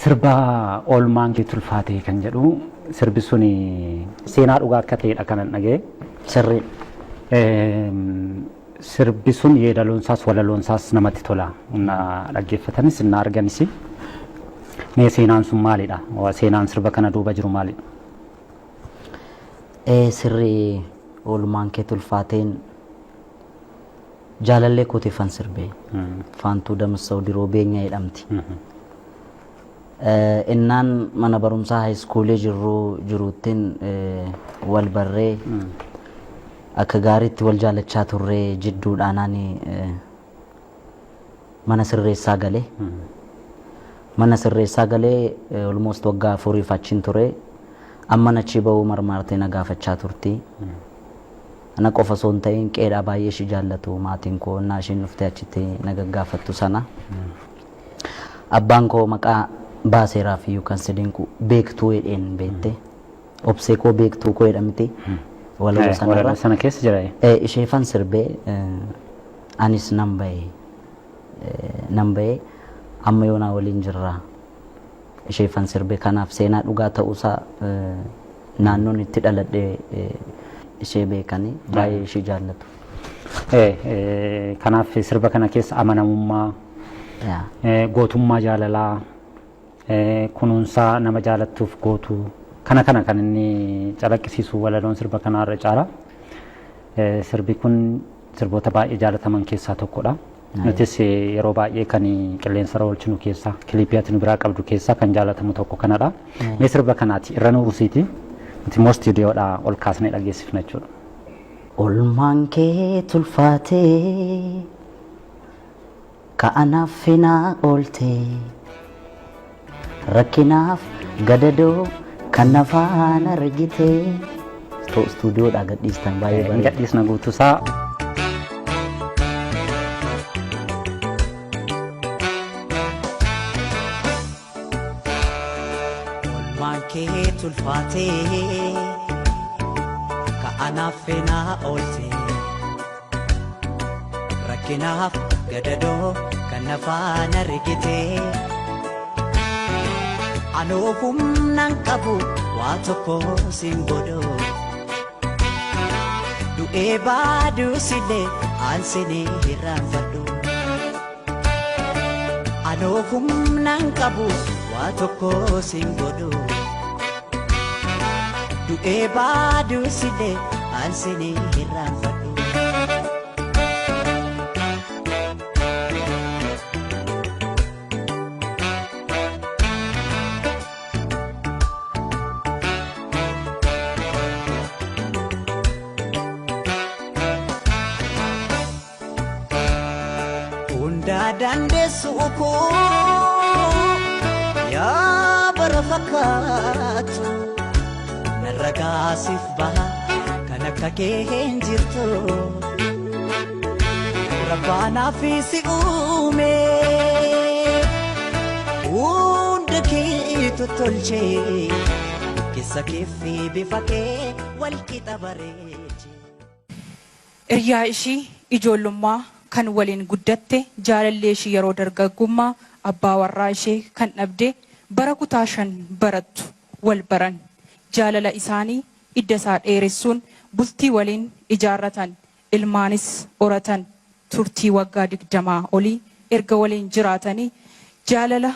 Sirba oolmaan kee tulfaate kan jedhu sirbi sun seenaa dhugaa akka ta'edha kanan dhaga'e. Sirrii. Sirbi sun yeedaloonsaas walaloonsaas namatti tola. Na dhaggeeffatanis na arganis. Mee seenaan sun maalidha? Seenaan sirba kana duuba jiru maalidha? Sirrii oolmaan kee tulfaateen jaalallee kootiifan sirbe. Faantuu Damassaw Diroo Beenyaa jedhamti. Innaan mana barumsaa haayiskuulii jirru jiruuttiin wal barree akka gaariitti wal jaalachaa turree jidduudhaan ani mana sirreessaa gale. Mana sirreessaa galee almost waggaa afuriif achiin ture. Amman achii ba'uu marmaartee na gaafachaa turti. Ana qofa osoo hin ta'in qeedhaa baay'ee ishii jaallatu maatiin koo innaa ishiin dhuftee achitti na gaggaafattu sana. Abbaan koo maqaa baaseeraaf iyyuu kan si dinqu beektuu jedheen beekte. Obsee koo beektuu koo jedhamti. Walaloo sanarra. Walaloo sana keessa jira. Isheefan sirbee anis nan bahe. Nan bahe amma yoonaa waliin jirra. Isheefan sirbe kanaaf seenaa dhugaa ta'uusaa naannoon itti dhaladhe ishee beekanii baay'ee ishee jaallatu. Kanaaf sirba kana keessa amanamummaa, gootummaa jaalalaa, kunuunsaa nama jaalattuuf gootu kana kana kan inni calaqqisiisu walaloon sirba kanaa irra caala. Sirbi kun sirboota baay'ee jaalataman keessaa tokkodha. Nutis yeroo baay'ee kan qilleensarra oolchinu keessaa kiliipii ati nu biraa qabdu keessaa kan jaalatamu tokko kanadha. Mee sirba kanaati irra nu busiiti. Nuti immoo istuudiyoodhaa ol kaasnee dhageessifna jechuudha. Olmaan kee tulfaatee ka'anaaf finaa ooltee rakkinaaf gadadoo kan nafaan argitee. Istuudiyoodhaa gadhiistan baay'ee Hin bareeda. gadhiisna guutuusaa. Olmaan kee tulfaatee ka'anaaf feenaa oolte rakkinaaf gadadoo kan nafaan argite anoo humnaan qabu waa tokko siin godhu du'ee baaduusillee aansinii hirraanfadhu. Anoo humnaan qabu waa tokko siin godhu. Du'ee baaduusillee aansinii hirraanfadhu. Hundaa dandeessu koo yaa bara fakkaatu narra gaasiif baha kan akka kee hin jirtu rabbaanaaf si uume hunda kee tottolchee keessa kee fi bifa kee wal qixa bareeche. Hiryaa ishii ijoollummaa kan waliin guddatte, jaalallee ishii yeroo dargaggummaa, abbaa warraa ishee kan dhabde bara kutaa 5 barattu wal baran. Jaalala isaanii idda isaa dheeressuun bultii waliin ijaarratan, ilmaanis horatan. Turtii waggaa 20 olii erga waliin jiraatanii jaalala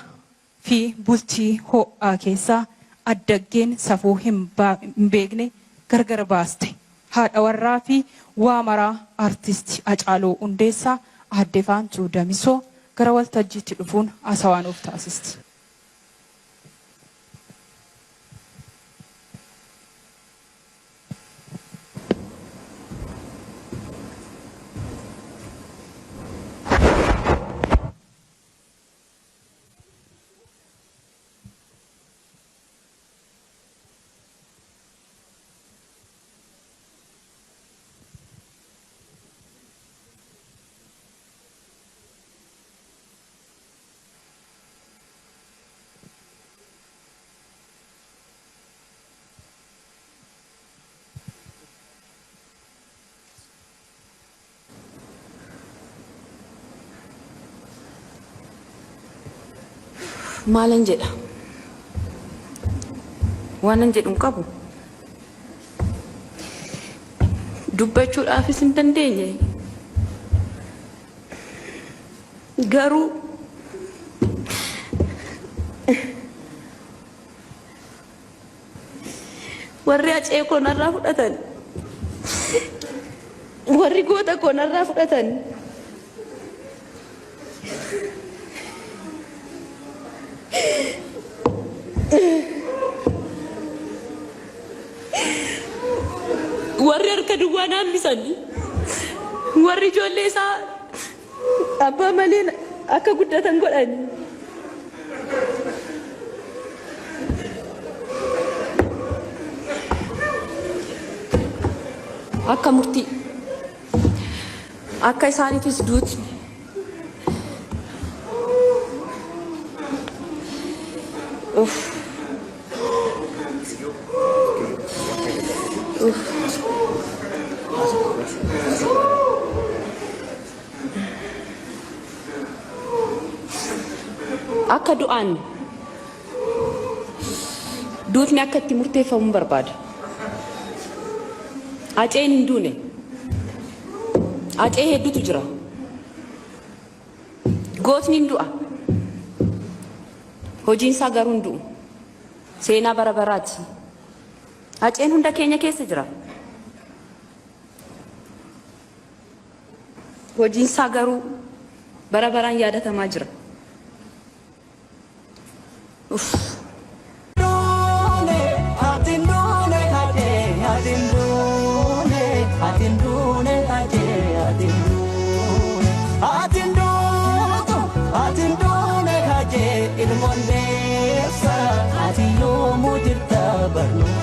fi bultii ho'aa keessaa addaggeen safuu hin beekne gargar baaste. Haadha warraa fi waa maraa Artist Hacaaluu Hundeessaa Aadde Faantuu Damisoo gara waltajjiitti dhufuun haasawaa nuuf taasisti. Maalan jedha? Waanan jedhu hin qabu. Dubbachuudhaafis hin dandeenye. Garuu warri Hacee koo narraa fudhatan, warri goota koo narraa fudhatan, warri harka duwwaa na hambisan, warri ijoollee isaa abbaa malee akka guddatan godhan. Akka murtii akka isaaniifis duutni Uff. Uff. Akka du'aan duutni akka itti murteeffamu barbaada. Haceen hin duune. Hacee hedduutu jira. Gootni hin du'a. Hojiin isaa garuu hin du'u. Seenaa bara baraati. Haceen hunda keenya keessa jira. Hojiin isaa garuu bara baraan yaadatamaa jira. Uff. Ati yoomuu jirta barnuu.